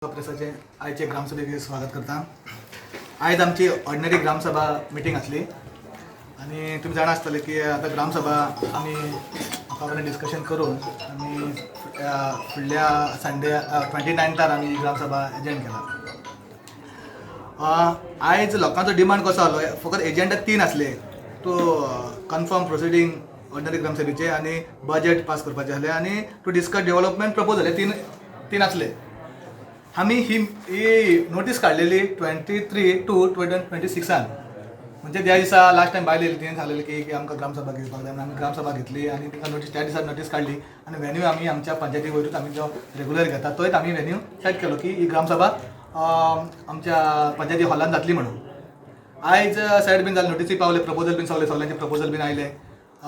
प्रेसाचे आयचे ग्रामसभेक स्वागत करता. आयज आमची ऑर्डिनरी ग्रामसभा मिटींग आसली आनी तुमी जाणा आसतले की आतां ग्रामसभा आमी लोकां कडेन डिस्कशन करून आमी फुडल्या संडे 29तार आमी ग्रामसभा एजंड केला. आयज लोकांचो डिमांड कसो आसलो, फकत एजंडा तीन आसले, तो कन्फर्म प्रोसिडींग ऑर्डिनरी ग्रामसभेचे आनी बजेट पास करपाचे आसले आनी टू डिस्कस डेव्हलपमेंट प्रपोजल, हे तीन तीन आसले. आमी ही ही नोटीस काडलेली 23/2/2026, म्हणजे त्या दिसा लास्ट टायम बायल येयली, तिणें सांगलेलें की की आमकां ग्रामसभा घेवपाक जाय म्हणून. आमी ग्रामसभा घेतली आनी तांकां नोटीस, त्या दिसा नोटीस काडली आनी व्हेन्यू आमी आमच्या पंचायती वयरूच आमी जो रेगुलर घेता तोच आमी व्हेन्यू सेट केलो की ही ग्रामसभा आमच्या पंचायती हॉलान जातली म्हणून. आयज सेट बीन जालें, नोटीसी पावले, प्रपोजल बीन सगळे, सगळ्यांचे प्रपोजल बीन आयले.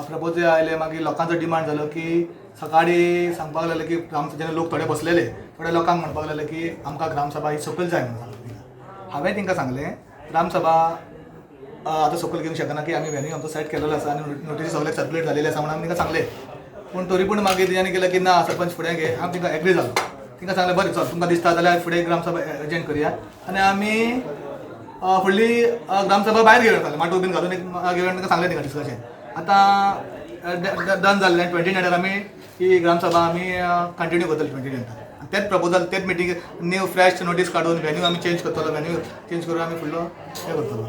प्रपोजल आयले, मागीर लोकांचो डिमांड जालो की सकाळी सांगपाक लागले की ग्राम, जेन्ना लोक थोडे बसलेले, थोडे लोकांक म्हणपाक लागले की आमकां ग्रामसभा ही सकयल जाय म्हणून सांगलें तांकां. हांवें तांकां सांगलें, ग्रामसभा आतां सकयल घेवंक शकना की आमी व्हेन्यू आमचो सेट केलेलो आसा आनी नोटीसी सगळे सर्कुलेट जालेले आसा म्हणून आमी तांकां सांगलें. पूण तरी पूण मागीर तेंच्यांनी केलें की ना सरपंच, फुडें घे. हांव तांकां एग्री जालो. तांकां सांगलें, बरें चल, तुमकां दिसता जाल्यार फुडें ग्रामसभा एजंड करया आनी आमी फुडली ग्रामसभा भायर घेवन सांगलें, माटोव बीन घालून एक घेवन तांकां सांगलें. तांकां डिस्कशन आतां डन जाल्लें. 29 आमी ही ग्रामसभा आमी कंटिन्यू करतले 29. तेच प्रपोजल, तेच मिटींग, न्यू फ्रेश नोटीस काडून व्हेन्यू आमी चेंज करतलो. व्हेन्यू चेंज करून आमी फुडलो हें करतलो.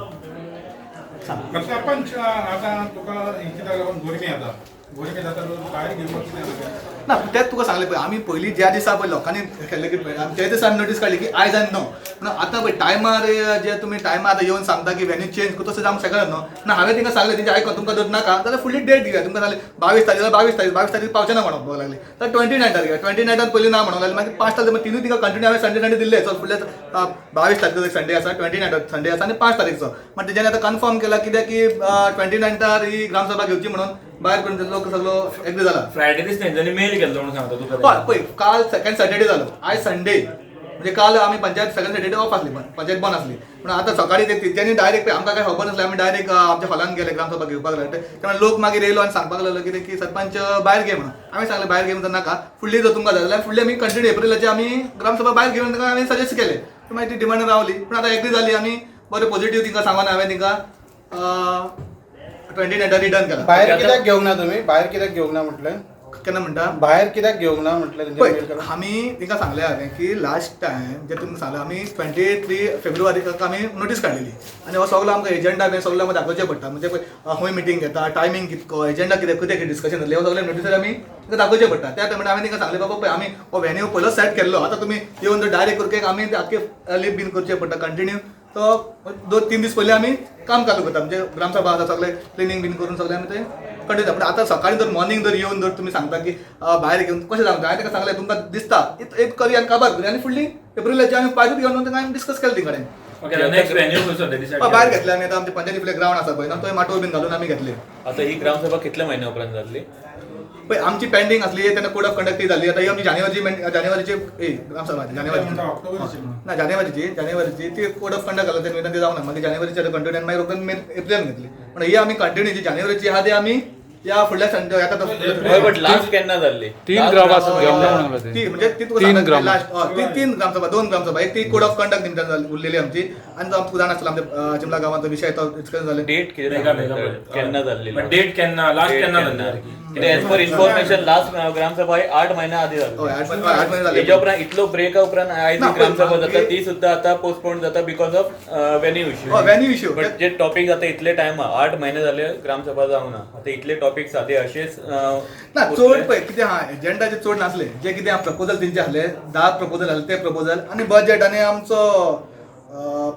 सांग. सरपंच, आतां तुका कित्याक लागून गरमी जाता, गरमी जाता, भायर घेवपाक कितें जाता? ना, तेच तुका सांगलें पळय, आमी पयलीं ज्या दिसा पळय लोकांनी केल्लें की आमी त्या दिसा आमी नोटीस काडली की आयज आनी न्हू. पूण आतां पळय टायमार जे तुमी टायमार आतां येवन सांगता की व्हेन्यू चेंज कर, तशें जावंक शकना न्हू. ना, हांवें तांकां सांगलें, तेंचें आयको, तुमकां जर नाका जाल्यार फुडली डेट दिया. तुमकां सांगलें 22 तारीख जाल्यार 22 तारीख, 22 तारीख पावचे ना म्हणपाक लागले तर 29तार घेया. 29तार पयलीं ना म्हणूंक लागले, मागीर 5 तारीख, मागीर तिनूय तिका कंटिन्यू हांवें संडे संडे दिल्ले. चल, फुडल्या 22 तारखेचो एक संडे आसा, 29 संडे आसा आनी 5 तारीखचो. मागीर तेज्यानी आतां कन्फर्म केला कित्याक की 29तार ही ग्रामसभा घेवची म्हणून भायर करून लोक सगळो एग्री जाला. फ्रायडे दीस तेंच्यांनी मेल केल्लो म्हणून सांगता तुका. हय, पळय, काल सेकंड सॅटर्डे जालो, आयज संडे, म्हणजे काल आमी पंचायत सेकंड सॅटर्डे ऑफ आसली, पंचायत बंद आसली. पूण आतां सकाळी ते तेंच्यांनी डायरेक्ट, आमकां काय खबर नासलें, आमी डायरेक्ट आमच्या हॉलान गेले, ग्रामसभा घेवपाक लागले. तेन्ना लोक मागीर येयलो आनी सांगपाक लागलो कितें की सरपंच, भायर घे म्हणून. आमी सांगलें, भायर घेवन नाका, फुडली जर तुमकां जाय जाल्यार फुडली आमी कंटिन्यू एप्रिलाची आमी ग्रामसभा भायर घेवन तांकां हांवें सजेस्ट केलें. मागीर ती डिमांड रावली, पूण आतां एग्री जाली आमी बरें पॉझिटिव्ह तांकां सांगून हांवें तांकां 29 रिटर्न केला. भायर कित्याक घेवंक ना तुमी? भायर कित्याक घेवंक ना म्हटलें? केन्ना म्हणटा? भायर कित्याक घेवंक ना म्हटलें तेंच्या पळय, मेल करून? आमी तांकां सांगलें हांवें की लास्ट टायम जे तुमकां सांगलें, आमी 23 फेब्रुवारीक आमी नोटीस काडलेली आनी हो सगलो आमकां एजंडा बी सगलो आमकां दाखोवचें पडटा. म्हणजे पळय, खंय मिटींग घेता, टायमींग कितको, एजंडा कितें, कितें कितें डिस्कशन जालें, हो सगळें नोटीसार आमी तांकां दाखोवचें पडटा. त्या टायमार हांवें तांकां सांगलें, बाबा पळय, आमी हो व्हेन्यू पयलोच सेट केल्लो, आतां तुमी येवन जर डायरेक्ट करके आमी ते आख्खे लीप बीन करचें पडटा कंटिन्यू. तो 2-3 दीस पयलीं आमी काम चालू करता, म्हणजे ग्रामसभा आसा, सगळें क्लिनींग बीन करून सगळें आमी ते कंटिन्यू. पूण आतां सकाळी जर मॉर्निंग जर येवन जर तुमी सांगता की भायर घेवन कशें सांगता? हांवें ताका सांगलें, तुमकां दिसता एक करया आनी काबार करुया आनी फुडली एप्रिलाची आमी पांचूच घेवन तांकां आमी डिस्कस केलें तें कडेन. ओके, नेक्स्ट व्हेन्यू खंयचो ते डिसायड? भायर घेतले आमी. आतां आमचे पंचायती फुडें ग्रावंड आसा पळय ना, थंय माटोव बीन घालून आमी घेतले. आता ही ग्रामसभा कितल्या महिन्या उपरांत जातली? पळय, आमची पेंडींग आसली तेन्ना कोड ऑफ कंडक्ट जाली. आतां ही आमची जानेवारीची जानेवारीची ए ग्रामसभा जानेवारीची. म्हणटा ऑक्टोबराची म्हणून. ना, जानेवारीची, जानेवारीची ती कोड ऑफ कंडक्ट घालून तेन्ना ती जावना. मागीर जानेवारीची आतां कंटिन्यू, मागीर रोखडेच मे एप्रिलान घेतली. पण ही आमी कंटिन्यू जी जानेवारीची आहा ती आमी ह्या फुडल्या संडे आता. हय, बट लास्ट केन्ना जाल्ली? तीन Last ग्रामसभा ग्रामसभा घेवंक ना केन्ना? म्हणून लागले. ती म्हणजे ती तुका तीन सांगता ग्राम. लास्ट ती तीन ग्रामसभा, दोन ग्रामसभा, एक ती कोड ऑफ कंडक्ट निमतान उरलेली आमची आनी तो आमकां जाण आसलो आमच्या चिमला गांवांचो विशय, तो डिस्कस जाले. डेट कितें? बेगा बेगा. केन्ना जाल्ली? डेट केन्ना लास्ट, केन्ना जाल्ली सारकी? As per information last gram sabha ही 8 महिन्या आधी हय, जाल्ली. 8 म्हयने जाले. तेच्या उपरांत इतलो ब्रेका उपरांत आयज ना, ही ग्रामसभा पण जाता, ती सुद्धा आता पोस्टपोन जाता because of venue issue. हय, venue issue. But J topic जाता, इतले टायम, 8 महिने जाले ग्रामसभा जावना, आता इतले टॉपिक्स जाले अशेच ना, चड उरले. पळय कितें आहा, एजंडाचे चड नासले. जे कितें प्रपोजल तेंचे आसले, 10 प्रपोजल आसले, ते प्रपोजल आनी बजेट आनी आमचो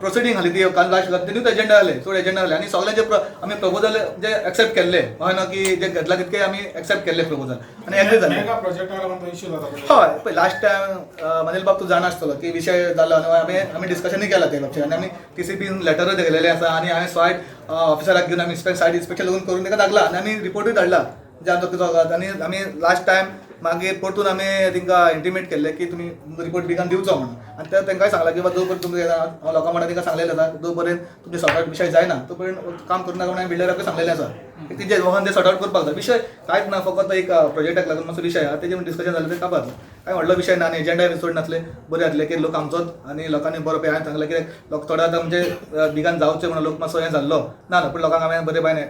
प्रोसिडींग आसली ती काल लास्ट तिनूच एजंडा जाले, चड एजंडा जाले. आनी सगळ्यांचे आमी प्रपोजल जे एक्सेप्ट केल्ले, हय ना, की जे घेतला तितके आमी एक्सेप्ट केल्ले प्रपोजल आनी एग्री जाले. मेगा प्रोजेक्टाक लागून तो इश्यू जाता पळय. हय, पळय, लास्ट टायम मनील बाब तूं जाणा आसतलो की विशय जालो आनी आमी डिस्कशनूय केला ते बाबतीत आनी आमी टीसीपी लेटरूय दिलेले आसा आनी हांवें सायट ऑफिसराक घेवन आमी सायट इन्स्पेक्शन लगून करून ताका धाडला आनी आमी रिपोर्टूय धाडला, म्हणजे आमचो कितें आनी आमी लास्ट टायम मागीर परतून आमी तांकां इंटिमेट केल्लें की तुमी रिपोर्ट बेगान दिवचो म्हणून. आनी ते तांकांय सांगलां की बाबा जो पर्यंत तुमकां हांव लोकां वांगडा तांकां सांगलेलें आसा, जो पर्यंत तुमचें सॉर्ट आवट विशय जायना तो पर्यंत काम करूं नाका म्हणून हांवें बिल्डराकूय सांगलेलें आसा. तेजे वखद ते सॉर्ट आवट करपाक जाय. विशय कांयच ना, फकत एक प्रोजेक्टाक लागून मातसो विशय आहा, तेजें डिस्कशन जालें तें काबार. कांय व्हडलो विशय ना आनी एजेंडा बी चड नासले, बरें जातलें की लोक आमचोच आनी लोकांनी बरो पळय हांवें सांगलें कित्याक लोक थोडो आतां म्हणजे बिगान जावचें म्हणून लोक मातसो हें जाल्लो ना ना, पूण लोकांक हांवें बरें बायन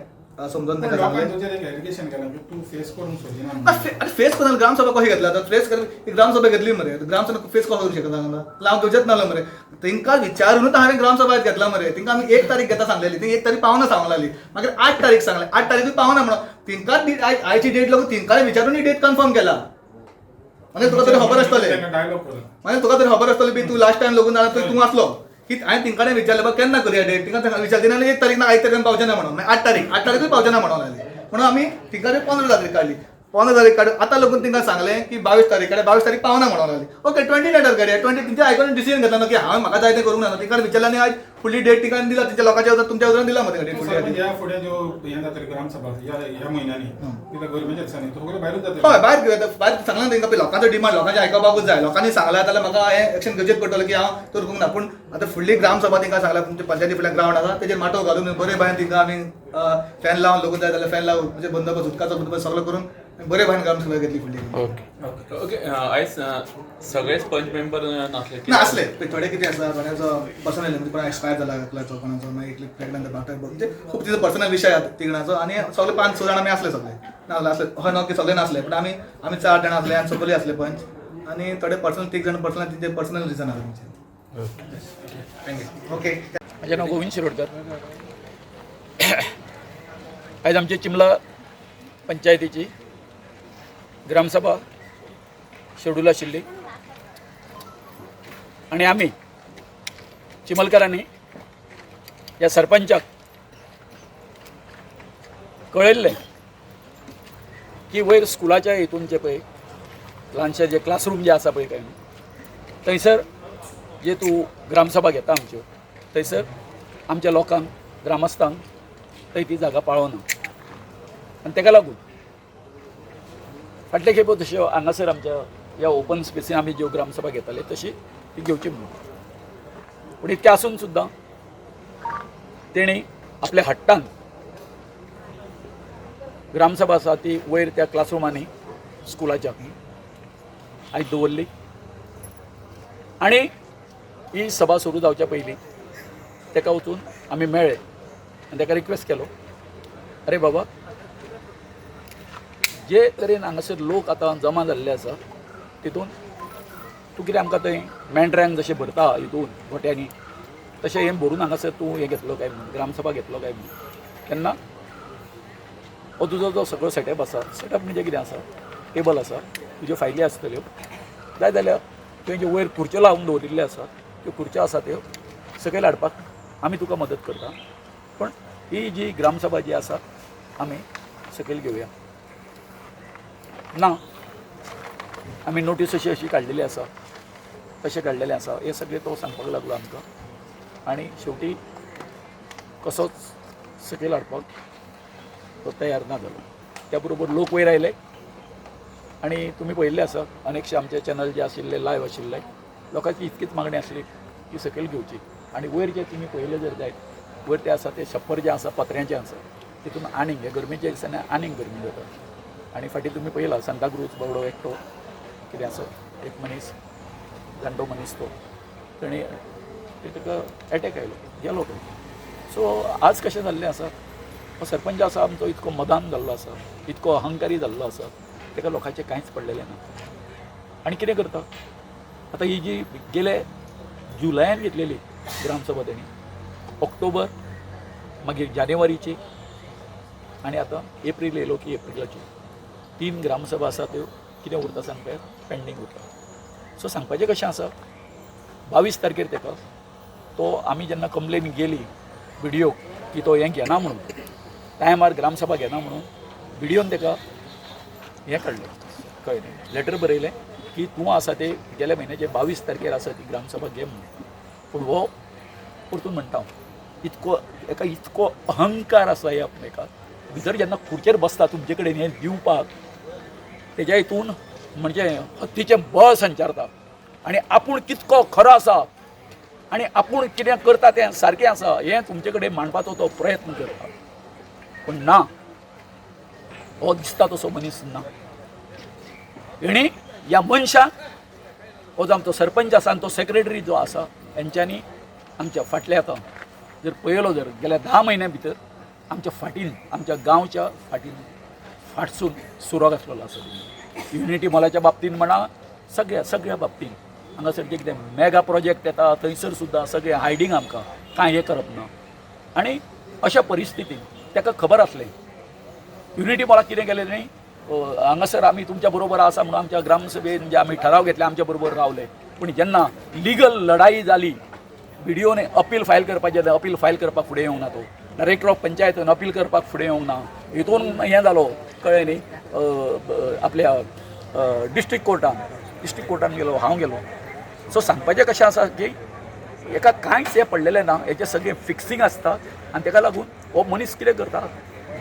समजून पण तांकां लोकांनी सांगलें. तुजेर एक एलिगेशन केलां की तूं फेस करूंक सोदिना ना, म्हणून. आनी फेस करून ग्रामसभा कशी घेतला आतां फेस करून ग्रामसभा घेतली मरे, ग्रामसभा फेस कसो करूंक शकता हांव घेवचेच नासलो मरे. तांकां विचारूनच हांवें ग्रामसभा घेतला मरे. तांकां आमी 1 तारीख घेता सांगलेली, ती 1 तारीख पावना सांगूंक लागली, मागीर 8 तारीख सांगले, 8 तारीखूय पावना म्हणून तांकां आयची डेट लागून तांकां विचारून डेट कन्फर्म केला. मागीर तुका तरी खबर आसतलें, तांकां डायलॉग करून मागीर तुका तरी खबर आसतली बी तूं लास्ट टायम लागून जाल्यार तूं आसलो की हांवें तांकां विचारलें बाबा केन्ना करुया डेट, तांकां विचारलें जाल्यार 1 तारीख ना 1 तारीख पावचें ना म्हणून, मागीर 8 तारीख 8 तारीखूय पावचें ना म्हणून लागली, म्हणून आमी तांकां 15 तारीख काडली. 15 तारीख काडून आतां लागून तांकां सांगलें की 22 तारीख काडया, 22 तारीख पावना म्हणून लागली. ओके 29 काडया, 20 तेंचे आयकून डिसिजन घेतला ना की हांवें म्हाका जाय तें करूंक ना. तांकां विचारलें आनी आयज फुडली डेट तांकां दिला, तेंच्या लोकांच्या तुमच्या उतरान दिला मरे डेट फुडली. सरपंच ह्या फुडें ज्यो हें जातलें ग्रामसभा ह्या ह्या म्हयन्यांनी तिका गरमेच्या दिसांनी सगळें भायरूच जातलें. हय भायर घेवया, भायर सांगलां तांकां पळय लोकांचो डिमांड लोकांचें आयकपाकूच जाय. लोकांनी सांगलां जाल्यार म्हाका हें एक्शन घेवचेंच पडटलें की हांव तर करूंक ना. पूण आतां फुडली ग्रामसभा तांकां सांगलां तुमचे पंचायती फुडल्यान ग्रावंड आसा तेजेर माटोव घालून बरे भायन तांकां आमी फॅन लावन लागून जाय जाल्यार फॅन लावन म्हणजे बंदोबस्त उदकाचो बंदोबस्त सगळो करून बरे भायन ग्रामसभा घेतली फुडली. Okay okay. आयज सगळेच पंच मेंबर नासले ना आसले थोडे कितें आसा, कोणाचो पर्सनल म्हणजे कोणा एक्सपायर जाला एकल्याचो, कोणाचो मागीर एकली प्रेग्नंट डॉक्टर, म्हणजे खूब तिचो पर्सनल विशय आसा तिगणाचो. आनी सगळे 5-6 जाण आमी आसले, सगळे नासले आसले हय ना की सगळे नासले, पूण आमी आमी 4 जाण आसले आनी सगळे आसले पंच आनी थोडे पर्सनल 3 जाण पर्सनल तेंचे पर्सनल रिजन आसा तेंचे. ओके. म्हजें नांव गोविंद शिरोडकर. आयज आमची चिमला पंचायतीची ग्रामसभा शेड्यूल आशिल्ली आनी आमी चिमलकारांनी ह्या सरपंचाक कळयल्लें की वयर स्कुलाच्या हितून जे पळय ल्हानशे जे क्लासरूम जे आसा पळय काय थंयसर जे तूं ग्रामसभा घेता आमच्यो थंयसर आमच्या लोकांक ग्रामस्थांक थंय ती जागा पाळना आनी तेका लागून फाटले खेपो तश्यो हांगासर आमच्या ह्या ओपन स्पेसीन आमी ज्यो ग्रामसभा घेताले तशी ती घेवची म्हणून. पूण इतकें आसून सुद्दां तेणी आपल्या हट्टान ग्रामसभा आसा ती वयर त्या क्लासरुमांनी स्कुलाच्या आयज दवरली आनी ही सभा सुरू जावच्या पयलीं ताका वचून आमी मेळ्ळे आनी ताका रिक्वेस्ट केलो, अरे बाबा जे तरेन हांगासर लोक आतां जमा जाल्ले आसा तितून तूं कितें आमकां थंय मेंढऱ्यांक जशें भरता हितून गोट्यांनी तशें हें भरून हांगासर तूं हें घेतलो काय म्हणून ग्रामसभा घेतलो काय म्हणून. तेन्ना हो तुजो जो सगळो सेटअप आसा, सेटअप म्हणजे कितें आसा, टेबल आसा, तुज्यो फायली आसतल्यो, जाय जाल्यार तुवें ज्यो वयर खुर्च्यो लावन दवरिल्ल्यो आसा त्यो खुर्च्यो आसा त्यो सकयल हाडपाक आमी तुका मदत करता, पूण ही जी ग्रामसभा जी आसा आमी सकयल घेवया. ना आमी नोटीस अशी अशी काडलेली आसा तशें काडलेलें आसा हें सगळें तो सांगपाक लागलो आमकां आनी शेवटी कसोच सकयल हाडपाक तो तयार ना जालो. त्या बरोबर लोक वयर आयले आनी तुमी पळयल्लें आसा अनेकशे आमचे चॅनल जे आशिल्ले लायव आशिल्ले लोकांची इतकीच मागणी आसली की सकयल घेवची. आनी वयर जे तुमी पळयले जर जायत वयर ते आसा ते छप्पर जें आसा पत्र्यांचें आसा तितून आनीक हे गरमेच्या दिसांनी आनीक गरमी जाता. आनी फाटीं तुमी पळयला सांताक्रूज बावडो एकटो कितें आसा एक मनीस जाणटो मनीस तो तेणी ताका एटॅक आयलो गेलो तो. सो आज कशें जाल्लें आसा हो सरपंच आसा आमचो इतको मदान जाल्लो आसा इतको अहंकारी जाल्लो आसा ताका लोकांचें कांयच पडलेलें ना. आनी कितें करता आतां ही जी गेले जुलयान घेतलेली ग्रामसभा तेणी ऑक्टोबर मागीर जानेवारीची आनी आतां एप्रील येयलो की एप्रिलाची 3 ग्रामसभा आसा त्यो कितें उरता सांगपा पेंडींग उरता. सो सांगपाचें कशें आसा 22 तारखेर ताका तो आमी जेन्ना कंप्लेन गेली बिडिओक की तो हें घेना म्हणून टायमार ग्रामसभा घेना म्हणून बिडिओन ताका हें काडलें कळ्ळें लेटर बरयलें की तूं आसा ते गेल्या म्हयन्याचे 22 तारखेर आसा ती ग्रामसभा घे म्हणून. पूण हो परतून म्हणटा हांव इतको एका इतको अहंकार आसा ह्या एका भितर जेन्ना खुर्चेर बसता तुमचे कडेन हें दिवपाक तेज्या हितून म्हणजे हत्तीचें बळ संचारता आनी आपूण कितको खरो आसा आनी आपूण कितें करता तें सारकें आसा हें तुमचे कडेन मांडपाचो तो प्रयत्न करता. पूण ना, हो दिसता तसो मनीस ना. हेणी ह्या मनशाक, हो जो आमचो सरपंच आसा आनी तो सेक्रेटरी जो आसा, हेंच्यांनी आमच्या फाटल्या आतां जर पळयलो जर गेल्या 10 म्हयन्या भितर आमच्या फाटीन, आमच्या गांवच्या फाटीन फाटसून सुरो घातलेलो आसा. युनिटी मॉलाच्या बाबतीन म्हणा, सगळ्या सगळ्या बाबतीन हांगासर जे कितें मेगा प्रोजेक्ट येता थंयसर सुद्दां सगळें हायडींग आमकां कांय हें करप ना. आनी अशा परिस्थितीन ताका खबर आसलें युनिटी मॉलाक कितें केलें न्ही, हांगासर आमी तुमच्या बरोबर आसा म्हणून आमच्या ग्रामसभेन जे आमी ठराव घेतले आमच्या बरोबर रावले. पूण जेन्ना लिगल लढाई जाली, बीडीओने अपील फायल करपाचें जालें, अपील फायल करपाक फुडें येवंक ना, तो डायरेक्टर ऑफ पंचायतीन अपील करपाक फुडें येवंक ना, हितून हें जालो कळ्ळें न्ही, आपल्या डिस्ट्रिक्ट कोर्टान गेलो, हांव गेलो. सो सांगपाचें कशें आसा की हेका कांयच हें पडलेलें ना, हेचें सगळें फिक्सिंग आसता आनी तेका लागून हो मनीस कितें करता,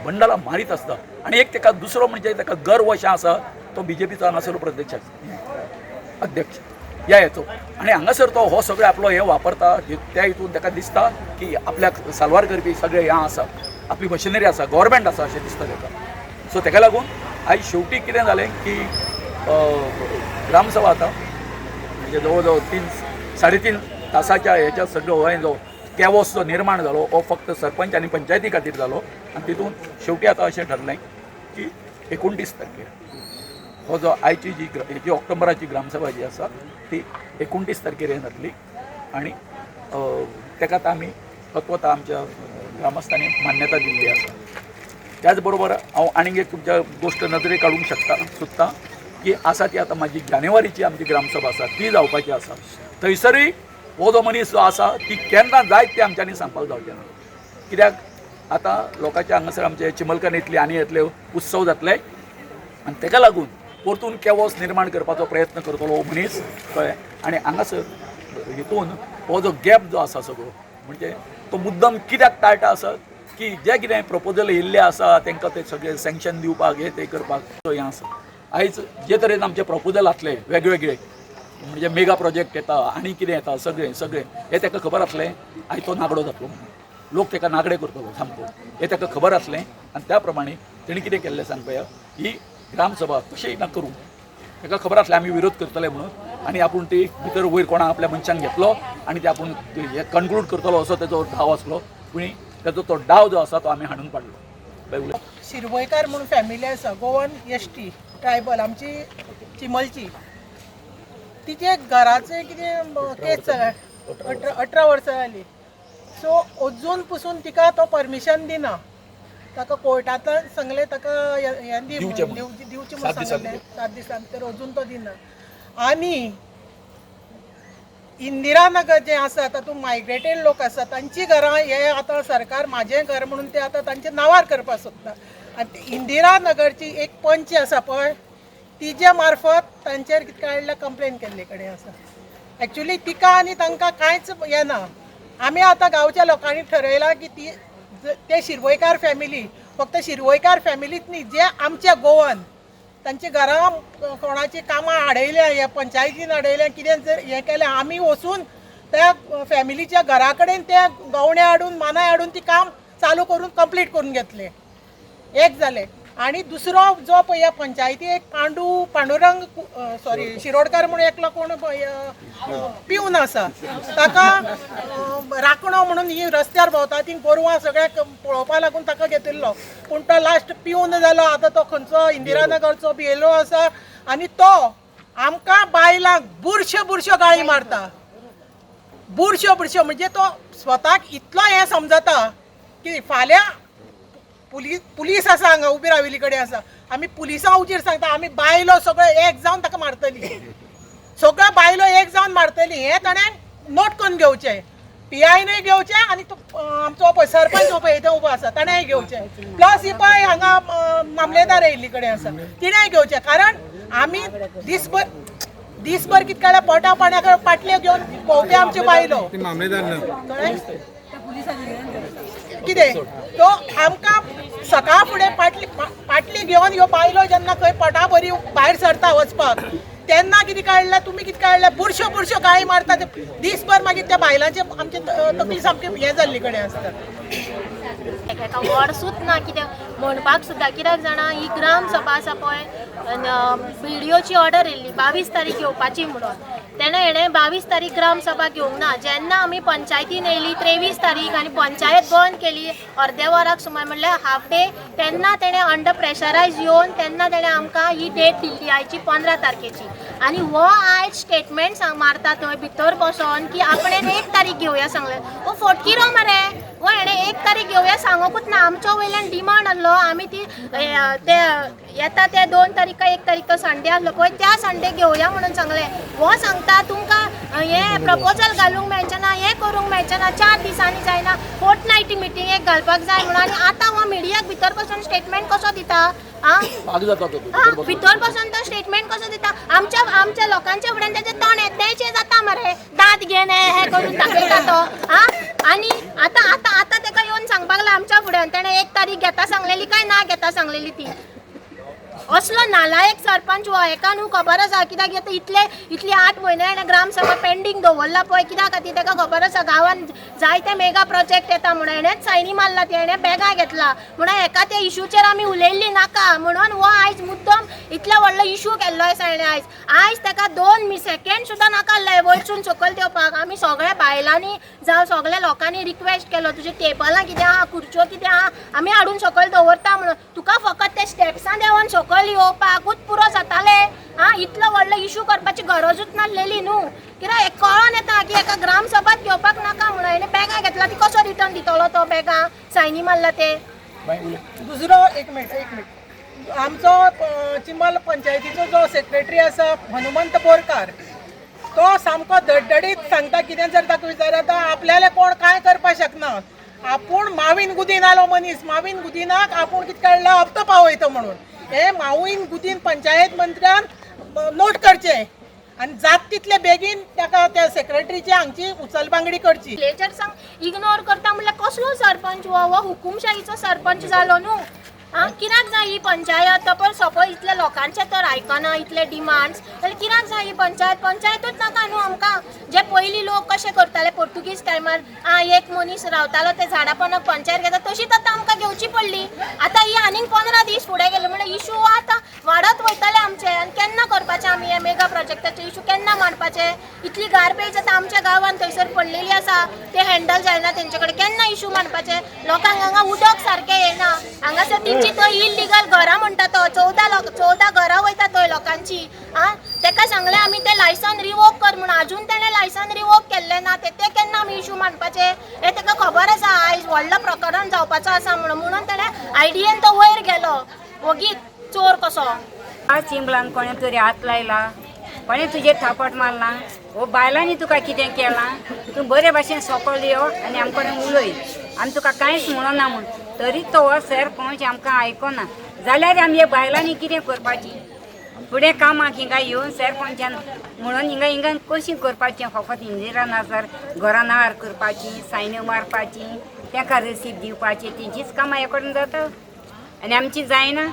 बंडलां मारीत आसता. आनी एक तेका दुसरो म्हणजे तेका गर्व अशें आसा, तो बीजेपीचो हांगासर प्रदेश अध्यक्ष ह्या हेचो, आनी हांगासर तो हो सगळो आपलो हें वापरता. त्या हितून ताका दिसता की आपल्याक साल्वार करपी सगळें हें आसा, आपली मशिनरी आसा, गव्हर्मेंट आसा अशें दिसता ताका. सो तेका लागून आयज शेवटी कितें जालें की ग्रामसभा आतां म्हणजे जवळ जवळ 3-3.5 तासाच्या हेच्या सगळो हो जो कॅवॉस जो निर्माण जालो हो फक्त सरपंच आनी पंचायती खातीर जालो. आनी तितून शेवटी आतां अशें ठरलें की 29 तारखेर हो जो आयची जी जी ऑक्टोबराची ग्रामसभा जी आसा ती 29 तारखेर हें जातली. आनी तेका आतां आमी तत्वता आमच्या ग्रामस्थांनी मान्यता दिल्ली आसा. त्याच बरोबर हांव आनीक एक तुमच्या गोश्ट नदरेक काडूंक शकता सोदता की आसा ती आतां म्हाजी जानेवारीची आमची ग्रामसभा आसा ती जावपाची आसा. थंयसरूय हो जो मनीस जो आसा ती केन्ना जायत तें आमच्यांनी सांगपाक जावचें ना, कित्याक आतां लोकांच्या हांगासर आमचे चिमलकान येतले आनी येतले उत्सव जातले आनी तेका लागून परतून कॅवॉस निर्माण करपाचो प्रयत्न करतलो हो मनीस, कळ्ळें. आनी हांगासर हितून हो जो गॅप जो आसा सगळो म्हणजे तो मुद्दम कित्याक टाळटा आसा की जे कितें प्रपोजल येयल्ले आसा तांकां ते सगळे सँक्शन दिवपाक हे ते करपाक तो हें आसा. आयज जे तरेन आमचे प्रपोजल आसले वेगवेगळे म्हणजे मेगा प्रोजेक्ट येता आनी कितें येता सगळें सगळें हें ताका खबर आसलें. आयज तो नागडो जातलो म्हणून लोक ताका नागडे करतलो सामको, हें ताका खबर आसलें. आनी त्या प्रमाणे तेणी कितें केल्लें सांग पळया, ही ग्रामसभा कशें ना करूं ताका खबर आसलें आमी विरोध करतले म्हणून, आनी आपूण ती भितर वयर कोणा आपल्या मनशांक घेतलो आनी ते आपूण हे कन्क्लूड करतलो असो तेजो डाव आसलो. पूण तेजो तो डाव जो आसा तो आमी हाडून पाडलो. शिरवयकार म्हणून फॅमिली आसा, गोवन एस टी ट्रायबल, आमची चिमलची. तिचे घराचे कितें केस जाल्या 18 वर्सां जाली. सो अजून पसून तिका तो परमिशन दिना. ताका कोर्टांतल्यान सांगलें ताका हें दी दिवचें म्हणून. दिवचें म्हणून 7 दिसां सांगलें, 7 दिसां भितर, अजून तो दिना. आनी इंदिरा नगर जें आसा तातूंत मायग्रेटेड लोक आसा तांची घरां हे आतां सरकार म्हाजें घर म्हणून ते आतां तांच्या नांवार करपाक सोदता. आनी इंदिरा नगरची एक पंच आसा पळय, तिजे मार्फत तांचेर कितें काडल्या कंप्लेन केल्ले कडेन आसा. एक्चुली तिका आनी तांकां कांयच हें ना. आमी आतां गांवच्या लोकांनी ठरयलां की ती ते शिरवयकार फॅमिली, फक्त शिरवयकार फॅमिलीच न्ही, जे आमच्या गोवन तांची घरां कोणाची कामां आडयल्या, हे पंचायतीन आडयल्या, कितें जर हें केलें, आमी वचून त्या फॅमिलीच्या घरा कडेन ते गवणे हाडून मानाय हाडून ती काम चालू करून कंप्लीट करून घेतले. एक जालें. आनी दुसरो जो पळय ह्या पंचायती एक पांडुरंग सॉरी शिरोडकर म्हणून एकलो कोण पिवन आसा, ताका राखणो म्हणून ही रस्त्यार भोंवता ती गोरवां सगळ्याक पळोवपा लागून ताका घेतिल्लो, पूण तो लास्ट पिवन जालो. आतां तो खंयचो इंदिरानगरचो बियलो आसा आनी तो आमकां बायलांक बुरश्यो बुरश्यो गाळी मारता, बुरश्यो बुरश्यो. म्हणजे तो स्वताक इतलो हें समजता की फाल्यां पुलीस आसा हांगा उबी राविल्ली कडेन आसा, आमी पुलिसां उजीर सांगता आमी बायलो सगळ्यो एक जावन ताका मारतली, सगळ्यो बायलो एक जावन मारतली. हें ताणें नोट करून घेवचें, पी आयनूय घेवचें आनी तो आमचो पळय सरपंच पळय थंय उबो आसा ताणेंय घेवचें, प्लस ही पळय हांगा मामलेदार येयल्ली कडेन आसा तिणेंय घेवचें. कारण आमी दिसभर दिसभर कितें काडल्या पोटा पाण्याक पाटल्यो घेवन भोंवपी आमच्यो बायलो. मामलेदार ना कळ्ळें? कितें तो आमकां सकाळ फुडें पाटली पाटली घेवन ह्यो बायलो जेन्ना खंय पटाबरी भायर सरता वचपाक तेन्ना कितें काडलें तुमी कितें काडलें बुरश्यो बुरश्यो गाळी मारता ते दीसभर मागीर त्या बायलांचे आमचे तकली सामकी हें जाल्ली कडेन आसता. एका वर्सूच ना कितें म्हणपाक सुद्दां कित्याक जाणा ही ग्रामसभा आसा पळय बीडीओची ऑर्डर येयल्ली 22 तारीख घेवपाची म्हणून तेणें हेणें 22 तारीख ग्रामसभा घेवंक ना. जेन्ना आमी पंचायतीन येयली 23 तारीख आनी पंचायत बंद केली अर्द्या वराक सुमार म्हणल्यार हाफ डे तेन्ना तेणें अंडर प्रेशरायज येवन तेन्ना तेणें आमकां ही डेट दिल्ली आयची 15 तारखेची. आनी हो आयज स्टेटमेंट मारता थंय भितर बसोन की आपणें 1 तारीख घेवया सांगलें. हो फोटकिरो मरे हो हेणें 1 तारीख घेवया सांगूकूच ना. आमच्या वयल्यान डिमांड आहलो आमी ती ते येता ते 2 तारीख काय 1 तारीख तो संडे आहलो पळय त्या संडे घेवया म्हणून सांगलें. हो सांगता तुमकां हें प्रपोजल घालूंक मेळचें ना, हें करूंक मेळचें ना, 4 दिसांनी जायना, फोर्टनायटी मिटींग एक घालपाक जाय म्हणून. आनी आतां हो मिडियाक भितर बसून स्टेटमेंट कसो दिता? आं भितर बसून तो स्टेटमेंट कसो दिता? आमच्या आमच्या लोकांच्या फुड्यान तेजें तोंड येदेंशें जाता मरे, दांत घेन हें करून दाखयता तो. आं आनी आतां आतां आतां तेका येवन सांगपाक लागला आमच्या फुड्यान तेणें 1 तारीख घेता सांगलेली काय ना घेता सांगलेली ती. असलो नालायक सरपंच हो हेका न्हू खबर आसा कित्याक आतां इतले इतली 8 म्हयने हाणें ग्रामसभा पेंडींग दवरला पळय कित्या खातीर तेका खबर आसा गांवांत जायते मेगा प्रोजेक्ट येता म्हणून हेणेंच सायनी मारला ते हेणें बॅगां घेतला म्हणून हेका त्या इशूचेर आमी उलयल्ली नाका म्हणून हो आयज मुद्दम इतलो व्हडलो इशू केल्लो आसा हेणें आयज. आयज तेका 2 सेकेंड सुद्दां नाका आसलें वयरसून सकयल देंवपाक. आमी सगळ्या बायलांनी जावं सगळ्या लोकांनी रिक्वेस्ट केलो तुजे टेबलां कितें आहा खुर्च्यो कितें आहा आमी हाडून सकयल दवरता म्हणून. तुका फकत ते स्टेप्सां देंवन सकयल येवपाकूच पुरो जातालें. आं इतलो व्हडलो इशू करपाची गरजूच नासलेली न्हू. कित्याक एक कळोन येता की एका ग्रामसभात घेवपाक नाका म्हणून हेणें बॅगां घेतला ती कसो रिटर्न दितलो तो बॅगां सायनी मारला ते. दुसरो एक मिनट एक मिनट आमचो चिंबल पंचायतीचो जो सेक्रेटरी आसा हनुमंत बोरकार तो सामको धडधडीत सांगता कितें जर ताका विचारता आपल्याला कोण कांय करपाक शकना. आपूण मावीन गुदीन आलो मनीस मावीन गुदीनाक आपूण कितें काडला हप्तो पावयता म्हणून हे मावीन गुदीन पंचायत मंत्र्यान नोट करचें आनी जात तितले बेगीन ताका त्या सेक्रेटरीची हांगची उचलबांगडी करची. विलेजर्सांक इग्नोर करता म्हणल्यार कसलो सरपंच हो? हो हुकुमशाहीचो सरपंच जालो न्हू. आं कित्याक जाय ही पंचायत? तो सपोज इतले लोकांचे तर आयकना इतले डिमांड्स जाल्यार कित्याक जाय ही पंचायत? पंचायतूच नाका न्हू आमकां. जे पयलीं लोक कशे करताले पोर्तुगीज टायमार आं एक मनीस रावतालो ते झाडां पोंदाक पंचायत घेता तशीच आतां आमकां घेवची पडली. आतां ही आनीक 15 दीस फुडें गेले म्हणल्यार इशू आतां वाडत वयतले आमचे. आनी केन्ना करपाचे आमी हे मेगा प्रोजेक्टाचे इशू केन्ना मांडपाचे? इतली गार्बेज आतां आमच्या गांवांत थंयसर पडलेली आसा ते हँडल जायना तेंचे कडेन केन्ना इशू मांडपाचे? लोकांक हांगा उदक सारकें येना. हांगासर तेंची थंय इलिगल घरां म्हणटा तो 14 घरां वयता थंय लोकांची. आं तेका सांगलें आमी तें लायसन रिवोक कर म्हणून आजून तेणें लायसन रिवोक केल्लें ना. ते केन्ना आमी इशू मांडपाचे हें तेका खबर आसा. आयज व्हडलो प्रकरण जावपाचो आसा म्हणून म्हणून तेणें आयडियेन तो वयर गेलो वोगीत चोर कसो. आज चिंबलान कोणें तरी हात लायला, कोणें तुजेर थापट मारला, हो बायलांनी तुका कितें केलां, तूं बरे भाशेन सोकोल यो आनी आमकां कडेन उलय, आमी तुका कांयच म्हणना म्हूण तरी तो हो सरपंच आमकां आयकना. जाल्यार आमी ह्या बायलांनी कितें करपाची? फुडें कामाक हिंगा येवन सरपंचान म्हणून हिंगा हिंगा कशी करपाचें? फकत इंदिरा नगर घरां नार करपाची, सायन्यो मारपाची, तांकां रसीद दिवपाची, तेंचीच कामां हे कडेन जाता आनी आमची जायना.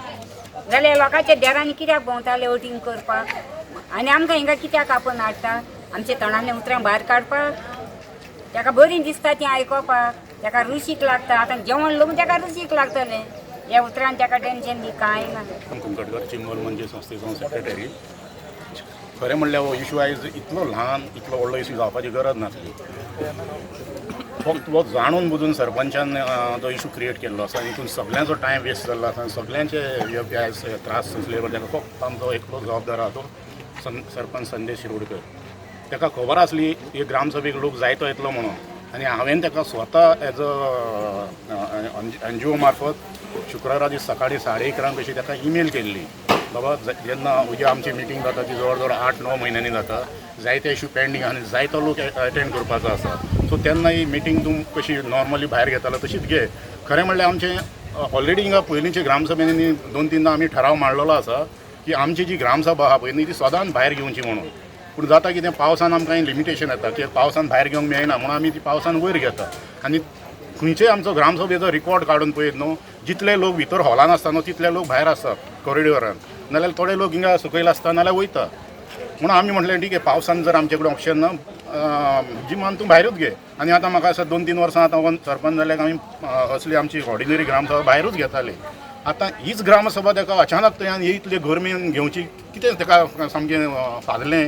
जाल्यार लोकांच्या देरांनी कित्याक भोंवताले वोटींग करपाक आनी आमकां हिंगा कित्याक आपोवन हाडटा? आमच्या तोंडांतलीं उतरां भायर काडपाक? ताका बरीं दिसता तीं आयकोपाक, ताका रुशीक लागता. आतां जेवण लोक ताका रुशीक लागतलें ह्या उतरान ताका टेन्शन बी कांय ना. कुंकटकर चिंबल मंजे संस्थेचो सेक्रेटरी. खरें म्हणल्यार हो इशू आयज इतलो ल्हान इतलो व्हडलो इशू जावपाची गरज नासली. फक्त हो जाणून बुजून सरपंचान तो इशू क्रिएट केल्लो आसा. हितून सगळ्यांचो टायम वेस्ट जाल्लो आसा आनी सगळ्यांचे आयज त्रास सोंसले. ताका फक्त आमचो एकलो जबाबदार आहा तो सरपंच संदेश शिरोडकर. ताका खबर आसली ही ग्रामसभेक लोक जायतो येतलो म्हणून आनी हांवें ताका स्वता एज अ एनजीओ मार्फत शुक्रारा दीस सकाळी 11:30 कशी ताका ईमेल केल्ली, बाबा जेन्ना उद्या आमची मिटींग जाता ती जवळ जवळ 8-9 म्हयन्यांनी जाता, जायते इशू पेंडींग आनी जायतो लोक अटेंड करपाचो आसा, सो तेन्ना ही मिटींग तूं कशी नॉर्मली भायर घेतालो तशीच घे. खरें म्हणल्यार आमचें ऑलरेडी हिंगा पयलींचे ग्रामसभेंनी 2-3 आमी ठराव मांडलेलो आसा की आमची जी ग्रामसभा आहा पळय न्ही ती सदांच भायर घेवची म्हणून. पूण जाता कितें पावसान आमकां लिमिटेशन येता की पावसान भायर घेवंक मेळना म्हणून आमी ती पावसान वयर घेता आनी खंयचेय आमचो ग्रामसभेचो रिकॉर्ड काडून पळयत न्हू, जितले लोक भितर हॉलान आसता न्हू तितले लोक भायर आसता कॉरिडोरान, नाल्यार थोडे लोक हिंगा सकयल आसता नाल्यार वयता. म्हणून आमी म्हटलें ठीक आहे, पावसान जर आमचे कडेन ऑप्शन ना जिमान तूं भायरूच घे. आनी आतां म्हाका आसा 2-3 वर्सां आतां सरपंच जाल्यार आमी असली आमची ऑर्डिनरी ग्रामसभा भायरूच घेताले. आतां हीच ग्रामसभा ताका अचानक थंय इतले गरमेन घेवची कितें ताका सामकें फाजलें.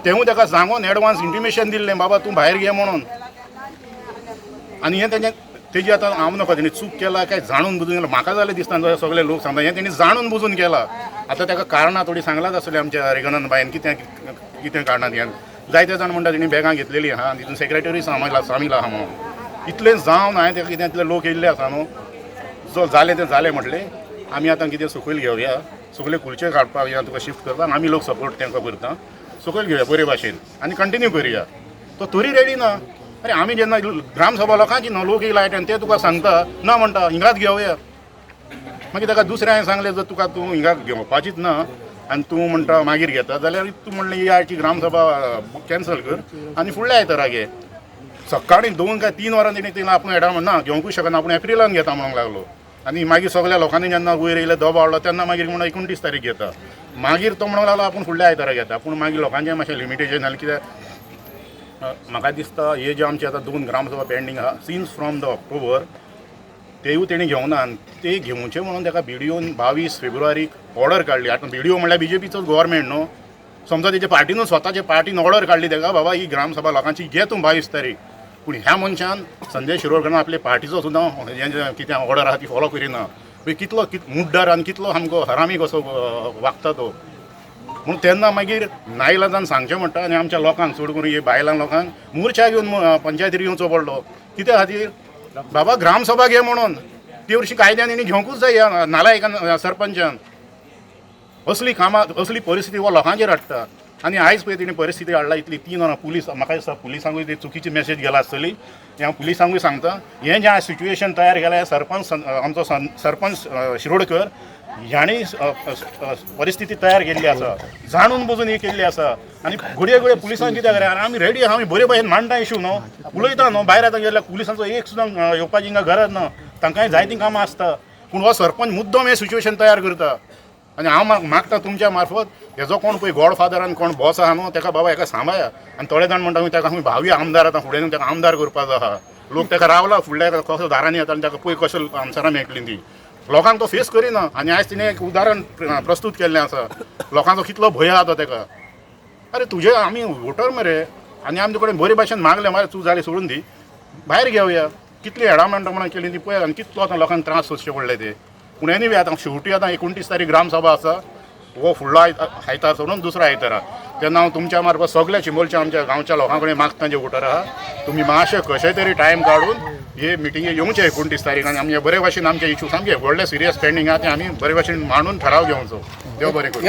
तेवूय ताका सांगून एडवान्स इंटिमेशन दिल्लें बाबा तूं भायर घे म्हणून. आनी हें तेजें तेजी आतां हांव नकळो तेणी चूक केला काय जाणून बुजून केला, म्हाका जाल्यार दिसता सगळे लोक सांगता हें तेणी जाणून बुजून केला. आतां ताका कारणां थोडीं सांगलाच आसतलीं आमच्या रेगनन बायन कितें कितें कारणां ती. जायते जाण म्हणटा तेणी बॅगां घेतलेलीं आहा तितून सेक्रेटरी सामील आहा म्हणून. इतलें जावन हांवें ताका कितें इतले लोक येयल्ले आसा न्हू, जो जालें तें जालें म्हटलें आमी आतां कितें सकयल घेवया, सगळे खुर्च्यो काडपाक या तुका शिफ्ट करपाक आमी लोक सपोर्ट तांकां करता, सकयल घेवया बरे भाशेन आनी कंटिन्यू करुया. तो तरी रेडी ना. अरे आमी जेन्ना ग्रामसभा लोकांची न्हू लोक येयला आनी ते तुका सांगता ना म्हणटा हिंगाच घेवया. मागीर ताका दुसरें हांवें सांगलें जर तुका तूं हिंगा घेवपाचीच ना आनी तूं म्हणटा मागीर घेता जाल्यार तूं म्हणलें ही आयची ग्रामसभा कॅन्सल कर आनी फुडल्या आयतारा घे. सकाळीं 2 काय 3 वरां तेणी तिणें आपूण एडा ना घेवंकूच शकना, आपूण एप्रिलान घेता म्हणूंक लागलो. आनी मागीर सगळ्या लोकांनी जेन्ना वयर येयले दबाव हाडलो तेन्ना मागीर म्हणून 29 तारीख घेता. मागीर तो म्हणूंक लागलो आपूण फुडल्या आयतारा घेता. पूण मागीर लोकांचें मातशें लिमिटेशन जालें कित्याक म्हाका दिसता हे जे आमचे आतां 2 ग्रामसभा पेंडींग आहा सिन्स फ्रॉम the October तेवूय तेणी घेवना. आनी ते घेवचे म्हणून ताका बीडीओन 22 फेब्रुवारीक ऑर्डर काडली. आतां बीडीओ म्हणल्यार बीजेपीचोच गव्हर्मेंट न्हू, समजा तेजे पार्टीनूच स्वताचे पार्टीन ऑर्डर काडली ताका बाबा ही ग्रामसभा लोकांची घे तूं 22 तारीख. पूण ह्या मनशान संजय शिरोडकरान आपले पार्टीचो सुद्दां हें कितें ऑर्डर आहा ती फॉलो करिना. कितलो मुड्डर आनी कितलो सामको हरामी कसो वागता तो. म्हणून तेन्ना मागीर नायलाजान सांगचें म्हणटा आनी आमच्या लोकांक चड करून हे बायलां लोकांक मोर्चा घेवन पंचायतीर येवचो पडलो. कित्या खातीर बाबा ग्रामसभा घे म्हणून ते वर्शी कायद्यान तेणी घेवंकूच जाय ह्या नालायकान सरपंचान. असली कामां असली परिस्थिती हो लोकांचेर हाडटा. आनी आयज पळय तेणी परिस्थिती हाडला इतली 3 वरां पुलीस म्हाका दिसता पुलिसांकूय ती चुकीची मॅसेज गेला आसतली. हांव पुलिसांकूय सांगता हें जें आयज सिट्युएशन तयार केलां सरपंच आमचो सरपंच शिरोडकर ह्याणी परिस्थिती तयार केल्ली आसा, जाणून बुजून ही केल्ली आसा. आनी घडये घडये पुलिसांक कित्याक रे आमी रेडी आहा, आमी बरे भाशेन मांडटा इशू न्हू, उलयता न्हू. भायर आतां गेल्यार पुलिसांचो एक सुद्दां येवपाची हिंगा गरज ना, तांकांय जायतीं कामां आसता. पूण हो सरपंच मुद्दम हें सिट्युएशन तयार करता. आनी हांव मागता तुमच्या मार्फत हेजो कोण पळय गॉडफादर आनी कोण बॉस आहा न्हू ताका बाबा हेका सांबाळया. आनी थोडे जाण म्हणटा ताका आमी भावी आमदार आतां फुडें ताका आमदार करपाचो आहा. लोक ताका रावला फुडल्या कसो दारांनी येता आनी ताका पळय कशें आन्सरां मेळटलीं ती. लोकांक तो फेस करिना. आनी आयज तिणें एक उदाहरण प्रस्तूत केल्लें आसा, लोकांचो कितलो भंय आहा तो ताका. अरे तुजे आमी वोटर मरे आनी आमचे कडेन बरे भाशेन मागलें मरे चूक जाली सोडून दी भायर घेवया. कितली हेडामेंटां म्हणून केली ती पळय आनी कितलो आतां लोकांक त्रास सोंसचे पडले ते. पूण एनीवे आतां शेवटी आतां 29 तारीख ग्रामसभा आसा, हो फुडलो आयतार सोडून दुसरो आयतारा. तेन्ना हांव तुमच्या मार्फत सगळ्या चिंबलच्या आमच्या गांवच्या लोकां कडेन मागता जे वोटर आहा तुमी मातशें कशें तरी टायम काडून हे मिटिंगे येवचे 29 तारीख आनी आमचे बरे भाशेन आमचे इशू सामके व्हडले सिरियस पेंडींग आहा ते आमी बरे भाशेन मांडून ठराव घेवचो. देव बरें करूं.